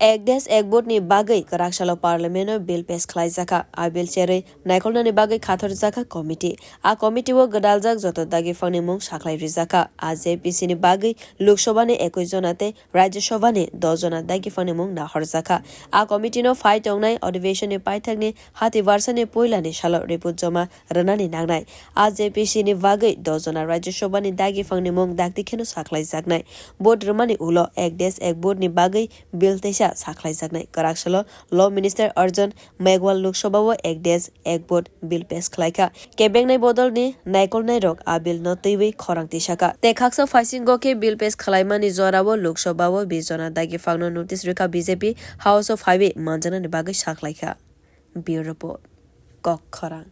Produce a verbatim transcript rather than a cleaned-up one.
Ek desh ek vote ni bagwi kwrak salo parliament o bill pass khlaijakha. A bill cherwi naikolnani bagwi khathorjakha committee. A committee o gwdaljak joto dagi phangni mung saklai rijakha. A J P C ni bagwi Lok Sabha ni ekwis jona tei Rajya Sabha ni dos jona dagi phangni mung nahorjakha. A committee no phai tongnai adhiveshon ni paithak ni hati barsa ni puila ni salo report joma rwnani nangnai. A J P C ni bagwi dos jona Rajya Sabha ni dagi phangni mung dakti kheno saklaijaknai. Vote rwmani ulo ek desh ek vote ni bagwi bill teisa saklaijaknai. Kwrak salo Law Minister Arjun Meghwal Lok Sabha o ek desh ek vote bill pass khlaikha. Kebengnai bodol ni naikolnai rok a bill no twiwi khorang tisakha. Tei khaksa phaisingo khe bill pass khlaimani jorao Lok Sabha o bis jona dagi phangno notice rwkha B J P House o phaiwi manjaknani bagwi saklaikha. Bureau Report, Kok Khorang.